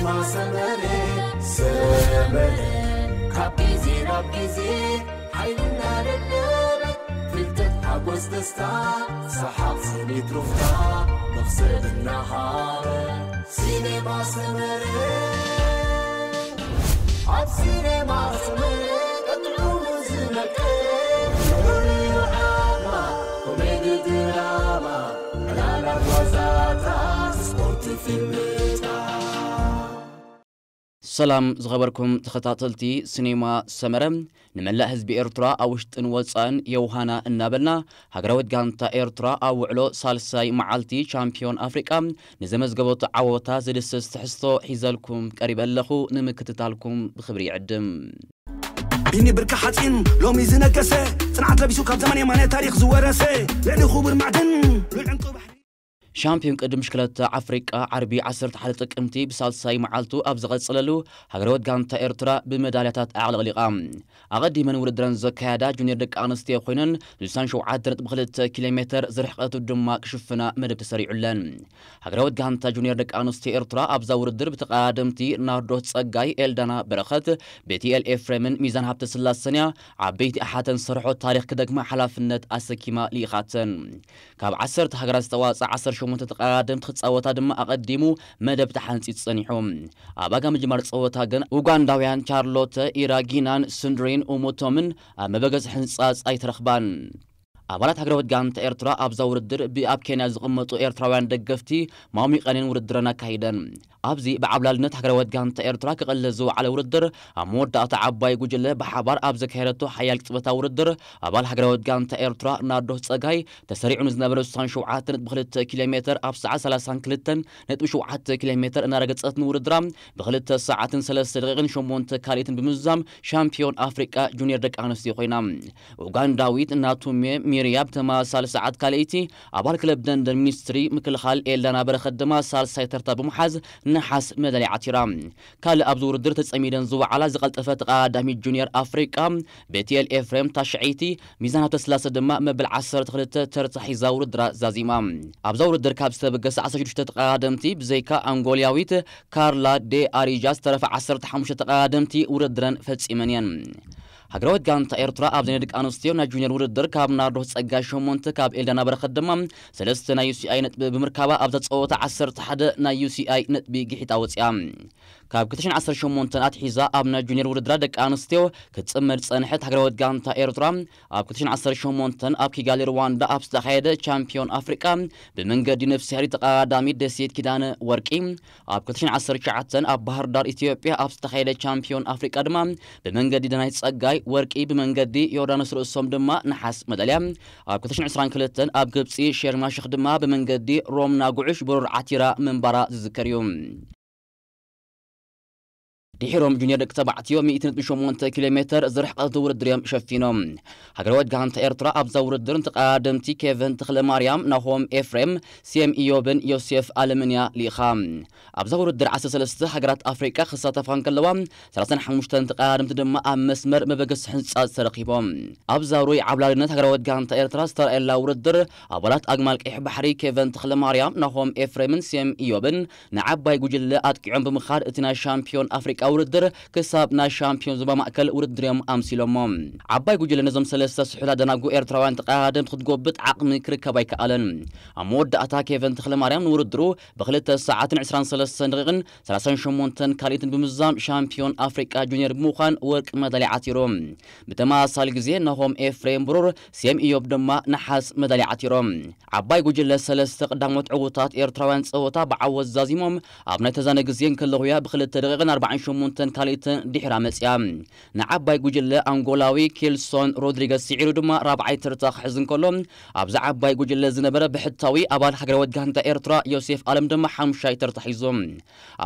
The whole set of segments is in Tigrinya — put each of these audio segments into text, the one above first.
ሰመረ ሰመረ ካብ ግዜ ናብ ግዜ ሓይልና ደለበ ፍልጠት ሓጎስ ደስታ ሰሓቕ ስኒት ሩፍታ መኽሰብ እናሃበ ሲኔማ ሰመረ ኣብ ሲኔማ ሰመረ ቀጥዑ ዝነቀ ኮሜዲ ድራማ ዕላላት ዋዛታት ስፖርት ፊልምታት ሰላም ዝኸበርኩም ተኸታተልቲ ሲኔማ ሰመረ፣ ንመላእ ህዝቢ ኤርትራ ኣብ ውሽጥን ወጻእን የውሃና እናበልና፣ ሃገራዊት ጋንታ ኤርትራ ኣብ ውዕሎ ሳልሳይ መዓልቲ ቻምፒዮን ኣፍሪቃ ንዘመዝገበቶ ዓወታ ዝድስስ ትሕዝቶ ሒዘልኩም ቀሪበ ኣለኹ። ንምክትታልኩም ብኽብሪ ይዕድም። ቢኒ ብርካ ሓፂን ሎሚ ዝነገሰ፣ ፅንዓት ለቢሱ ካብ ዘመን የማነ ታሪክ ዝወረሰ፣ ልዕሊ ክቡር ማዕድን ሉል ዕንቁ ባሕሪ። ሻምፒዮን ቅድም ሽክለታ ኣፍሪቃ ዓርቢ ዓሰርተ ሓደ ጥቅምቲ ብሳልሳይ መዓልቱ ኣብ ዝቐጸለሉ፣ ሃገራዊት ጋንታ ኤርትራ ብመዳልያታት ኣዕለቕሊቓ። ኣቐዲመን ውድድረን ዘካየዳ ጁኒየር ደቂ ኣንስትዮ ኮይነን፣ ስሳን ሸውዓተ ነጥቢ ክልተ ኪሎ ሜተር ዝርሕቀቱ ድማ ክሽፍና መደብ ተሰሪዑለን። ሃገራዊት ጋንታ ጁኒየር ደቂ ኣንስትዮ ኤርትራ ኣብዛ ውድድር ብተቐዳደምቲ ናርዶስ ጸጋይ፣ ኤልዳና በረኸት፣ ቤቲኤል ኤፍሬምን ሚዛን ሃብተስላሰንያ ዓበይቲ ኣሓተን ሰርሖ ታሪኽ ክደግማ ሓላፍነት ኣሰኪማ ልኢኻተን። ካብ ዓሰርተ ሃገራት ዝተዋጽኣ ዓሰርተ ሸሞንተ ተቐዳደምቲ ክጻወታ ድማ ኣቐዲሙ መደብ ተሓንጺጹ ጸኒሑ። ኣብ ኣጋ ምጅማር ጸወታ ግን ኡጋንዳውያን ቻርሎተ ኢራጊናን ስንድሪን ኡሙቶምን ኣብ መበገሲ ሕንጻጽ ኣይተረኽባን። ኣባላት ሃገራዊት ጋንታ ኤርትራ ኣብዛ ውድድር ብኣብ ኬንያ ዝቕመጡ ኤርትራውያን ደገፍቲ ማሚቐንን ውድድረን ኣካሂደን። ኣብዚ ብዓብላልነት ሃገራዊት ጋንታ ኤርትራ ክቐልል ዝወዓለ ውድድር ኣብ መወዳእታ ዓባይ ጉጅለ ብሓባር ኣብ ዘካየደቶ ሓያል ቅጽበታዊ ውድድር ኣባል ሃገራዊት ጋንታ ኤርትራ ናርዶስ ጸጋይ ተሰሪዑ ንዝነበረ ስሳን ሸውዓተ ነጥቢ ክልተ ኪሎ ሜተር ኣብ ሰዓት ሰላሳን ክልተን ነጥቢ ሸውዓተ ኪሎ ሜተር እናረገጸት ንውድድራ ብክልተ ሰዓትን ሰለስተ ደቂቕን ሸሞንተ ካልኢትን ብምዝዛም ሻምፒዮን ኣፍሪቃ ጁኒየር ደቂ ኣንስትዮ ኮይና። ኡጋንዳዊት ናቱሜ ሚርያ ብተመሳሳሊ ሰዓት ካልኣይቲ፣ ኣባል ክለብ ደንደን ሚኒስትሪ ምክልኻል ኤልዳና በረኸት ድማ ሳልሳይ ተርታ ብምሓዝ ነሓስ መዳልያ ዓቲራ። ካልእ ኣብዚ ውድድር ተጸሚደን ዝወዓላ ዝቐልጠፈ ተቐዳዳሚት ጁኒየር ኣፍሪቃ ቤትኤል ኤፍሬም ታሽዐይቲ፣ ሚዛን ሃብተስላሰ ድማ መበል ዓሰርተ ክልተ ተርታ ሒዛ ውድድራ ዛዚማ። ኣብዛ ውድድር ካብ ዝተበገሰ ዓሰርተ ሽዱሽተ ተቐዳደምቲ ብዘይካ ኣንጎልያዊት ካርላ ዴ ኣሪጃ ዝተረፈ ዓሰርተ ሓሙሽተ ተቐዳደምቲ ውድድረን ፈጺመን እየን። ሃገራዊት ጋንታ ኤርትራ ኣብዚ ናይ ደቂ ኣንስትዮ ናይ ጁኒየር ውድድር ካብ ናርዶስ ጸጋይ ሸሞንተ፣ ካብ ኤልዳና በረኸት ድማ ሰለስተ ናይ ዩሲኣይ ነጥቢ ብምርካባ ኣብዛ ጸወታ ዓሰርተ ሓደ ናይ ዩሲኣይ ነጥቢ ግሒጣ ወጺኣ። ካብ ክልተ ሽሕን ዓሰርተ ሸሞንተን ኣትሒዛ ኣብ ናይ ጁኒየር ውድድራት ደቂ ኣንስትዮ ክትጽመድ ዝጸንሐት ሃገራዊት ጋንታ ኤርትራ ኣብ ክልተ ሽሕን ዓሰርተ ሸሞንተን ኣብ ኪጋሊ ሩዋንዳ ኣብ ዝተኻየደ ቻምፒዮን ኣፍሪቃ ብመንገዲ ነፍስሄር ተቐዳዳሚት ደሴት ኪዳነ ወርቂ፣ ኣብ ክልተ ሽሕን ዓሰርተ ትሽዓተን ኣብ ባህር ዳር ኢትዮጵያ ኣብ ዝተኻየደ ቻምፒዮን ኣፍሪቃ ድማ ብመንገዲ ዳናይት ጸጋይ ወርቂ፣ ብመንገዲ ዮርዳኖስ ርእሶም ድማ ነሓስ መዳልያ፣ ኣብ ክልተ ሽሕን ዕስራን ክልተን ኣብ ግብጺ ሸርማሽኽ ድማ ብመንገዲ ሮምና ጉዑሽ ብሩር ዓቲራ ምንባራ ዝዝከር እዩ። ድሒሮም ጁኒየር ደቂ ተባዕትዮ ሚእቲ ነጥቢ ሸሞንተ ኪሎ ሜተር ዝርሕቀቱ ውድድር እዮም ሸፊኖም። ሃገራዊት ጋንታ ኤርትራ ኣብዛ ውድድር ንተቐዳደምቲ ኬቨን ተኽለማርያም፣ ናሆም ኤፍሬም፣ ሴም ኢዮብን ዮሴፍ ኣለምን እያ ልኢኻ። ኣብዛ ውድድር ዓሰርተ ሰለስተ ሃገራት ኣፍሪቃ ክሳተፋ እንከለዋ፣ ሰላሳን ሓሙሽተን ተቐዳደምቲ ድማ ኣብ መስመር መበገሲ ሕንጻጽ ተረኺቦም። ኣብዛ ሩይ ዓብላልነት ሃገራዊት ጋንታ ኤርትራ ዝተራእየላ ውድድር፣ ኣባላት ኣግማል ቀይሕ ባሕሪ ኬቨን ተኽለማርያም፣ ናሆም ኤፍሬምን ሴም ኢዮብን ንዓባይ ጉጅለ ኣጥቂዖም ብምኻድ እቲ ናይ ሻምፒዮን ኣፍሪቃ ውድድር ክሳብ ናይ ሻምፒዮን ዞባ ማእከል ውድድር እዮም ኣምሲሎሞ። ዓባይ ጉጅለ ነዞም ሰለስተ ስሑላት ደናጉ ኤርትራውያን ተቐዳደምቲ ክትጎብጥ ዓቕሚ ክርከብ ኣይከኣለን። ኣብ መወዳእታ ኬቨን ተኽለማርያም ንውድድሩ ብክልተ ሰዓትን ዕስራን ሰለስተን ደቂቕን ሰላሳን ሸሞንተን ካልኢትን ብምዝዛም ሻምፒዮን ኣፍሪቃ ጁኒየር ብምዃን ወርቂ መዳልያ ዓቲሩ። ብተመሳሳሊ ግዜ ናሆም ኤፍሬም ብሩር፣ ሴም ኢዮብ ድማ ነሓስ መዳልያ ዓቲሮም። ዓባይ ጉጅለ ሰለስተ ቀዳሞት ዕዉታት ኤርትራውያን ጸወታ ብዓወት ዛዚሞም ኣብ ናይ ተዛነ ግዜ እንከለኹያ ብክልተ ደቂቕን ኣርባዓን ሸሞንተን ካልኢትን ድሒራ መጽያ። ንዓባይ ጉጅለ ኣንጎላዊ ኬልሶን ሮድሪገስ ስዒሩ ድማ ራብዓይ ተርታ ክሕዝ እንከሎ፣ ኣብዚ ዓባይ ጉጅለ ዝነበረ ብሕታዊ ኣባል ሃገራዊት ጋንታ ኤርትራ ዮሴፍ ኣለም ድማ ሓሙሻይ ተርታ ሒዙ።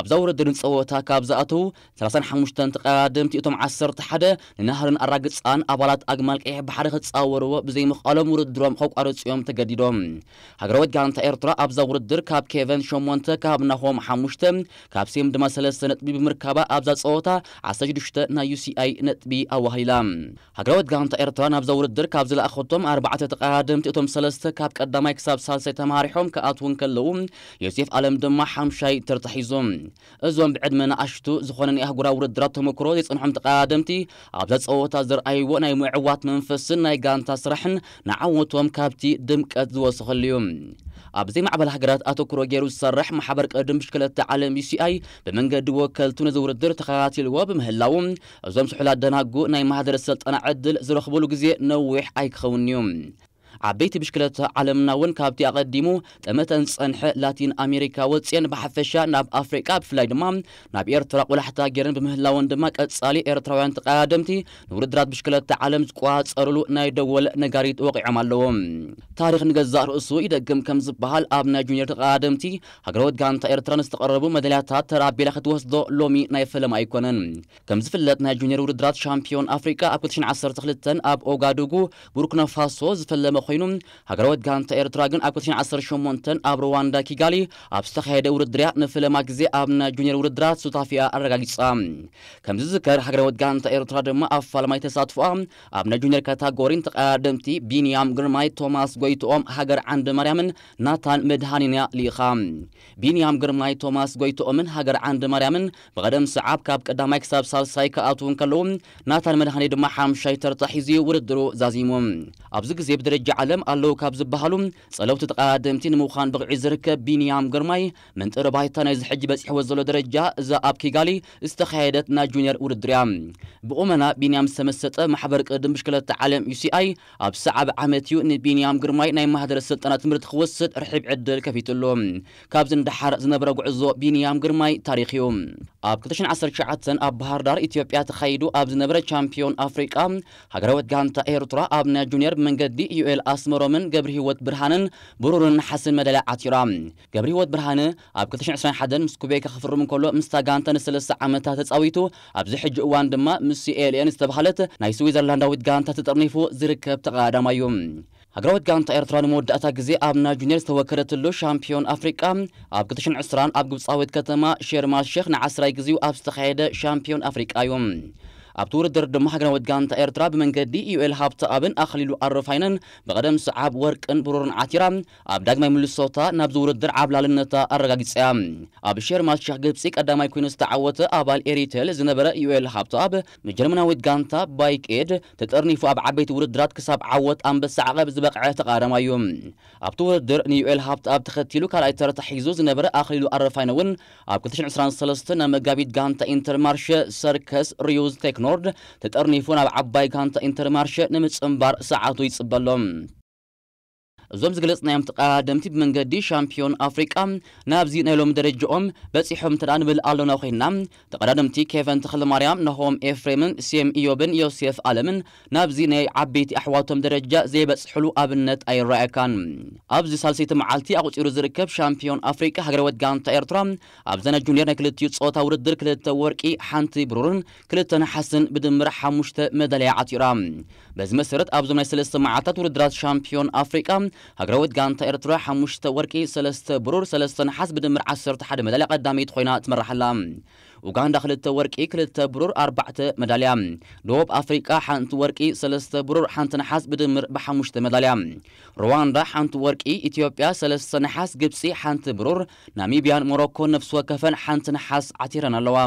ኣብዛ ውድድር ንጸወታ ካብ ዝኣተዉ ሰላሳን ሓሙሽተን ተቐዳደምቲ እቶም ዓሰርተ ሓደ ንናህርን ኣራግጻን ኣባላት ኣግማል ቀይሕ ባሕሪ ክጻወርዎ ብዘይምኽኣሎም ውድድሮም ከቋርጹ እዮም ተገዲዶም። ሃገራዊት ጋንታ ኤርትራ ኣብዛ ውድድር ካብ ኬቨን ሸሞንተ፣ ካብ ናሆም ሓሙሽተ፣ ካብ ሴም ድማ ሰለስተ ነጥቢ ብምርካባ ኣብዛ ጸወታ ዓሰርተ ሽዱሽተ ናይ ዩ ሲ ኣይ ነጥቢ ኣዋህሊላ። ሃገራዊት ጋንታ ኤርትራ ናብዛ ውድድር ካብ ዝለኣኸቶም ኣርባዕተ ተቐዳደምቲ፣ እቶም ሰለስተ ካብ ቀዳማይ ክሳብ ሳልሳይ ተማሪሖም ክኣትዉ እንከለዉ፣ ዮሴፍ ኣለም ድማ ሓምሻይ ተርታ ሒዙ። እዞም ብዕድመ ንኣሽቱ ዝኾነ ናይ ኣህጉራዊ ውድድራት ተመክሮ ዘይጸንሖም ተቐዳደምቲ፣ ኣብዛ ጸወታ ዘርኣይዎ ናይ ምዕዋት መንፈስን ናይ ጋንታ ስራሕን ንዓወቶም ካብቲ ድምቀት ዝወሰኸሉ እዩ። ኣብ ዘይማዕበል ሃገራት ኣተኩሮ ገይሩ ዝሰርሕ ማሕበር ቅድድም ብሽክለታ ዓለም ዩ ሲ ኣይ፣ ብመንገዲ ወከልቱ ነዚ ውድድር ተኸታቲልዎ ብምህላዉ፣ እዞም ስሑላት ደናጉ ናይ ማህደር ስልጠና ዕድል ዝረኽብሉ ግዜ ነዊሕ ኣይክኸውን'ዩ። ዓበይቲ ብሽክለታ ዓለምና እውን ካብቲ ኣቐዲሙ ጠመተን ዝጸንሐ ላቲን ኣሜሪካ ወጽየን ብሓፈሻ ናብ ኣፍሪቃ፣ ብፍላይ ድማ ናብ ኤርትራ ቆላሕታ ገይረን ብምህላወን ድማ ቀጻሊ ኤርትራውያን ተቐዳደምቲ ንውድድራት ብሽክለታ ዓለም ዝቋጸሩሉ ናይ ደወል ነጋሪት ወቒዖም ኣለዉ። ታሪኽ ንገዛእ ርእሱ ይደግም ከም ዝበሃል፣ ኣብ ናይ ጁኒየር ተቐዳደምቲ ሃገራዊት ጋንታ ኤርትራ ንዝተቐረቡ መዳልያታት ተራ ኣቢላ ክትወስዶ ሎሚ ናይ ፈለማ ኣይኮነን። ከም ዝፍለጥ፣ ናይ ጁኒየር ውድድራት ሻምፒዮን ኣፍሪቃ ኣብ ክልተ ሽሕን ዓሰርተ ክልተን ኣብ ኦጋዱጉ ቡርኪና ፋሶ ዝፈለመ ኮይኑ፣ ሃገራዊት ጋንታ ኤርትራ ግን ኣብ ክልተ ሽሕን ዓሰርተ ሸሞንተን ኣብ ሩዋንዳ ኪጋሊ ኣብ ዝተኻየደ ውድድር እያ ንፈለማ ግዜ ኣብ ናይ ጁኒየር ውድድራት ሱታፊኣ ኣረጋጊጻ። ከም ዝዝከር፣ ሃገራዊት ጋንታ ኤርትራ ድማ ኣብ ፋልማይ ተሳትፎኣ ኣብ ናይ ጁኒየር ካታጎሪን ተቐዳደምቲ ቢንያም ግርማይ፣ ቶማስ ጎይትኦም፣ ሃገር ዓንዲ ማርያምን ናታን መድሃኔን እያ ልኢኻ። ቢንያም ግርማይ፣ ቶማስ ጎይትኦምን ሃገር ዓንዲ ማርያምን ብቐደም ሰዓብ ካብ ቀዳማይ ክሳብ ሳልሳይ ክኣትዉ እንከለዉ፣ ናታን መድሃኔ ድማ ሓምሻይ ተርታ ሒዙ ውድድሩ ዛዚሙ። ኣብዚ ግዜ ብደረጃ ዓለም ኣለዉ ካብ ዝበሃሉ ጸለውቲ ተቐዳደምቲ ንምዃን ብቕዒ ዝርከብ ቢንያም ግርማይ፣ መንጠሪ ባይታ ናይዚ ሕጂ በጺሕዎ ዘሎ ደረጃ እዛ ኣብ ኪጋሊ ዝተኻየደት ናይ ጁኒየር ውድድር እያ። ብቑመና ቢንያም ዝተመሰጠ ማሕበር ቅድድም ብሽክለታ ዓለም ዩ ሲ ኣይ ኣብ ሰዓብ ዓመት እዩ ንቢንያም ግርማይ ናይ ማህደር ስልጠና ትምህርቲ ክወስድ ርሒብ ዕድል ከፊትሉ። ካብዚ ንደሓር ዝነበረ ጉዕዞ ቢንያም ግርማይ ታሪኽ እዩ። ኣብ ክልተ ሽሕን ዓሰርተ ትሽዓተን ኣብ ባህር ዳር ኢትዮጵያ ተኻይዱ ኣብ ዝነበረ ቻምፒዮን ኣፍሪቃ፣ ሃገራዊት ጋንታ ኤርትራ ኣብ ናይ ጁኒየር ብመንገዲ ዩኤል ኣስመሮምን ገብረ ህይወት ብርሃንን ብሩርን ነሓስን መዳልያ ዓቲራ። ገብረ ህይወት ብርሃነ ኣብ ክልተ ሽሕን ዕስራን ሓደን ምስ ኩቤካ ክፍርም እንከሎ፣ ምስታ ጋንታ ንሰለስተ ዓመታት ተጻዊቱ፣ ኣብዚ ሕጂ እዋን ድማ ምስ ኤልኤን ዝተባህለት ናይ ስዊዘርላንዳዊት ጋንታ ተጠርኒፉ ዝርከብ ተቐዳዳማይ እዩ። ሃገራዊት ጋንታ ኤርትራ ንመወዳእታ ግዜ ኣብ ናይ ጁኒየር ዝተወከለትሉ ሻምፒዮን ኣፍሪቃ፣ ኣብ ክልተ ሽሕን ዕስራን ኣብ ግብጻዊት ከተማ ሼርም ኣል ሼኽ ንዓስራይ ግዜኡ ኣብ ዝተኻየደ ሻምፒዮን ኣፍሪቃ እዩ። ኣብቲ ውድድር ድማ ሃገራዊት ጋንታ ኤርትራ ብመንገዲ ዩኤል ሃብተኣብን ኣኽሊሉ ኣረፋይነን ብቐደም ሰዓብ ወርቅን ብሩርን ዓቲራ፣ ኣብ ዳግማይ ምልሶታ ናብዚ ውድድር ዓብላልነታ ኣረጋጊጻ እያ። ኣብ ሼርም ኣል ሼኽ ግብጺ ቀዳማይ ኮይኑ ዝተዓወተ ኣባል ኤሪቴል ዝነበረ ዩኤል ሃብተኣብ፣ ብጀርመናዊት ጋንታ ባይክ ኤድ ተጠርኒፉ ኣብ ዓበይቲ ውድድራት ክሳብ ዓወት ኣንበሳ ዓቐብ ዝበቕዐ ተቐዳዳማይ እዩ። ኣብቲ ውድድር ንዩኤል ሃብተኣብ ተኸቲሉ ካልኣይ ተርታ ሒዙ ዝነበረ ኣኽሊሉ ኣረፋይነ እውን ኣብ ክልተ ሽሕን ዕስራን ሰለስተን ናብ መጋቢት ጋንታ ኢንተርማርሸ ሰርከስ ሪዩዝ ቴክኖርድ ተጠርኒፉ ናብ ዓባይ ጋንታ ኢንተርማርሸ ንምጽንባር ሰዓቱ ይጽበ ኣሎ። እዞም ዝገለጽናዮም ተቐዳደምቲ ብመንገዲ ሻምፒዮን ኣፍሪቃ ናብዚ ናይ ሎሚ ደረጃኦም በጺሖም እንተ ደኣ ንብል ኣሎና ኮይንና፣ ተቐዳደምቲ ኬቨን ተኽለማርያም፣ ናሆም ኤፍሬምን ሴም ኢዮብን ዮሴፍ ኣለምን ናብዚ ናይ ዓበይቲ ኣሕዋቶም ደረጃ ዘይበጽሕሉ ኣብነት ኣይረኣየካን። ኣብዚ ሳልሰይቲ መዓልቲ ኣቑጺሩ ዝርከብ ሻምፒዮን ኣፍሪቃ ሃገራዊት ጋንታ ኤርትራ ኣብዛ ናይ ጁኒየር ናይ ክልቲኡ ጾታ ውድድር ክልተ ወርቂ፣ ሓንቲ ብሩርን ክልተ ነሓስን ብድምር ሓሙሽተ መዳልያ ዓቲራ። በዚ መሰረት ኣብዞም ናይ ሰለስተ መዓልታት ውድድራት ሻምፒዮን ኣፍሪቃ ሃገራዊት ጋንታ ኤርትራ ሓሙሽተ ወርቂ፣ ሰለስተ ብሩር፣ ሰለስተ ነሓስ ብድምር ዓሰርተ ሓደ መዳልያ ቀዳመይቲ ኮይና ትመርሕ ኣላ። ኡጋንዳ ክልተ ወርቂ፣ ክልተ ብሩር፣ ኣርባዕተ መዳልያ። ደቡብ ኣፍሪቃ ሓንቲ ወርቂ፣ ሰለስተ ብሩር፣ ሓንቲ ነሓስ ብድምር ብሓሙሽተ መዳልያ። ሩዋንዳ ሓንቲ ወርቂ፣ ኢትዮጵያ ሰለስተ ነሓስ፣ ግብጺ ሓንቲ ብሩር፣ ናሚብያን ሞሮኮን ነፍሲ ወከፈን ሓንቲ ነሓስ ዓቲረን ኣለዋ።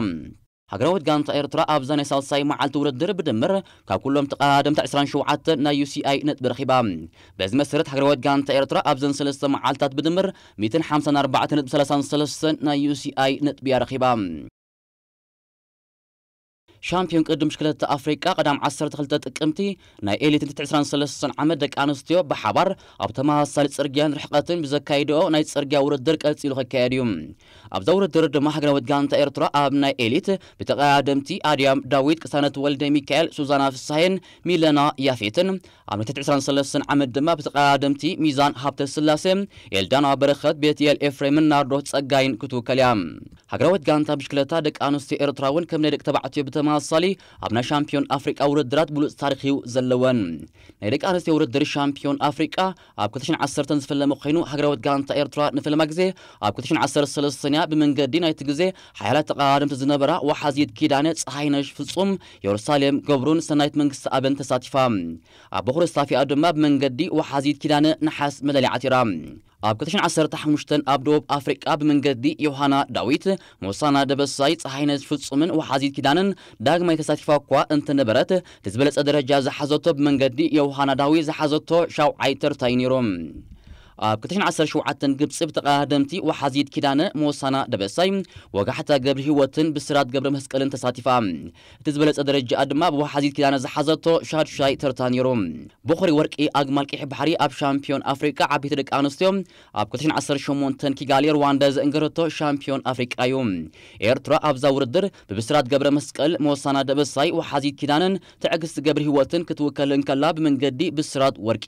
ሃገራዊት ጋንታ ኤርትራ ኣብዛ ናይ ሳልሳይ መዓልቲ ውድድር ብድምር ካብ ኩሎም ተቐዳደምቲ ዕስራን ሸውዓተን ናይ ዩ ሲ ኣይ ነጥቢ ረኺባ። በዚ መሰረት ሃገራዊት ጋንታ ኤርትራ ኣብዘን ሰለስተ መዓልታት ብድምር ሚእትን ሓምሳን ኣርባዕተን ነጥቢ ሰላሳን ሰለስተን ናይ ዩ ሲ ኣይ ነጥቢ እያ ረኺባ። ሻምፒዮን ቅድድም ብሽክለታ ኣፍሪቃ ቀዳም ዓሰርተ ክልተ ጥቅምቲ ናይ ኤሊት ዕስራን ሰለስተን ዓመት ደቂ ኣንስትዮ ብሓባር ኣብ ተመሳሳሊ ጽርግያን ርሕቀትን ብዘካይድኦ ናይ ጽርግያ ውድድር ቀጺሉ ክካየድ እዩ። ኣብዛ ውድድር ድማ ሃገራዊት ጋንታ ኤርትራ ኣብ ናይ ኤሊት ብተቐዳደምቲ ኣድያም ዳዊት፣ ቅሳነት ወልደ ሚካኤል፣ ሱዛና ፍሳሄን ሚለና ያፌትን፣ ኣብ ናይ ዕስራን ሰለስተን ዓመት ድማ ብተቐዳደምቲ ሚዛን ሃብተ ስላሴ፣ ኤልዳና በረኸት፣ ቤትኤል ኤፍሬምን ናርዶስ ጸጋይን ክትውከል እያ። ሃገራዊት ጋንታ ብሽክለታ ደቂ ኣንስትዮ ኤርትራ እውን ከም ናይ ደቂ ተባዕትዮ ብተመሳሳሊ ኣብ ናይ ሻምፒዮን ኣፍሪቃ ውድድራት ብሉጽ ታሪኽ እዩ ዘለወን። ናይ ደቂ ኣንስትዮ ውድድር ሻምፒዮን ኣፍሪቃ ኣብ ክልተ ሽሕን ዓሰርተን ዝፈለመ ኮይኑ፣ ሃገራዊት ጋንታ ኤርትራ ንፈለማ ግዜ ኣብ ክልተ ሽሕን ዓሰርተን ሰለስተን እያ። ብመንገዲ ናይቲ ግዜ ሓያላት ተቐዳደምቲ ዝነበራ ወሓዚት ኪዳነ ጸሃይነሽ ፍጹም፣ የሩሳሌም ገብሩን ሰናይት መንግስቲ ኣበን ተሳቲፋ። ኣብ በኹሪ ስታፊኣ ድማ ብመንገዲ ወሓዚት ኪዳነ ነሓስ መዳልያ ዓቲራ። ኣብ ክልተ ሽሕን ዓሰርተ ሓሙሽተን ኣብ ደቡብ ኣፍሪቃ ብመንገዲ ዮሃና ዳዊት፣ ሞሳና ደበሳይ፣ ጸሃይነሽ ፍጹምን ወሓዚት ኪዳነን ዳግማይ ተሳቲፋ እኳ እንተነበረት፣ እቲ ዝበለጸ ደረጃ ዝሓዘቶ ብመንገዲ ዮሃና ዳዊት ዝሓዘቶ ሻውዓይ ተርታ እዩ ነይሩ። ኣብ ክልተ ሽሕን ዓሰርተ ሸውዓተን ግብጺ ብተቐዳደምቲ ወሓዚት ኪዳነ፣ ሞሳና ደበሳይ፣ ወጋሕታ ገብረ ህይወትን ብስራት ገብረ መስቀልን ተሳቲፋ። እቲ ዝበለጸ ደረጃ ድማ ብወሓዚት ኪዳነ ዝሓዘቶ ሻድሻይ ተርታ ነይሩ። ቦኸሪ ወርቂ ኣግማል ቀይሕ ባሕሪ ኣብ ሻምፒዮን ኣፍሪቃ ዓበይቲ ደቂ ኣንስትዮ ኣብ ክልተ ሽሕን ዓሰርተ ሸሞንተን ኪጋሊ ሩዋንዳ ዘእንገረቶ ሻምፒዮን ኣፍሪቃ እዩ። ኤርትራ ኣብዛ ውድድር ብብስራት ገብረ መስቀል፣ ሞሳና ደበሳይ፣ ወሓዚት ኪዳነን ትዕግስቲ ገብረ ህይወትን ክትውከል እንከላ፣ ብመንገዲ ብስራት ወርቂ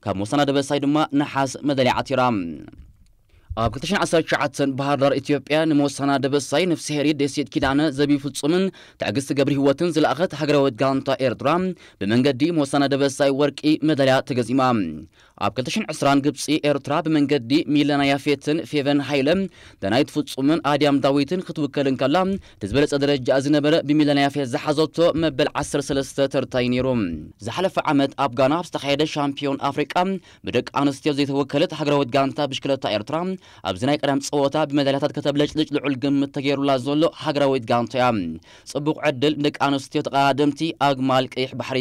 ካብ ሞሳና ደበሳይ ድማ ነሓስ መዳልያ ዓቲራ። ኣብ ክልተ ሽሕን ዓሰርተ ትሽዓተን ባህር ዳር ኢትዮጵያ ንሞሳና ደበሳይ፣ ነፍስሄሪ ደሴት ኪዳነ፣ ዘቢብ ፍጹምን ትዕግስቲ ገብረ ህይወትን ዝለኣኸት ሃገራዊት ጋንታ ኤርትራ ብመንገዲ ሞሳና ደበሳይ ወርቂ መዳልያ ተገዚማ። ኣብ ክልተ ሽሕን ዕስራን ግብጺ ኤርትራ ብመንገዲ ሚለና ያፌትን ፌቨን ሃይለ፣ ዳናይት ፍጹምን ኣድያም ዳዊትን ክትውከል እንከላ፣ እቲ ዝበለጸ ደረጃ ዝነበረ ብሚለና ያፌት ዝሓዘቶ መበል ዓሰርተ ሰለስተ ተርታ እዩ ነይሩ። ዝሓለፈ ዓመት ኣብ ጋና ኣብ ዝተኻየደ ሻምፒዮን ኣፍሪቃ ብደቂ ኣንስትዮ ዘይተወከለት ሃገራዊት ጋንታ ብሽክለታ ኤርትራ ኣብዚ ናይ ቀዳም ጸወታ ብመዳልያታት ከተብለጭልጭ ልዑል ግምት ተገይሩላ ዘሎ ሃገራዊት ጋንታ እያ። ጽቡቕ ዕድል ንደቂ ኣንስትዮ ተቐዳደምቲ ኣግማል ቀይሕ ባሕሪ።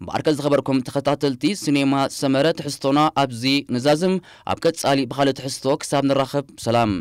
እምበኣርከ ዝኸበርኩም ተኸታተልቲ ሲኔማ ሰመረ፣ ትሕዝቶና ኣብዚ ንዛዝም። ኣብ ቀጻሊ ብኻልእ ትሕዝቶ ክሳብ ንራኸብ፣ ሰላም።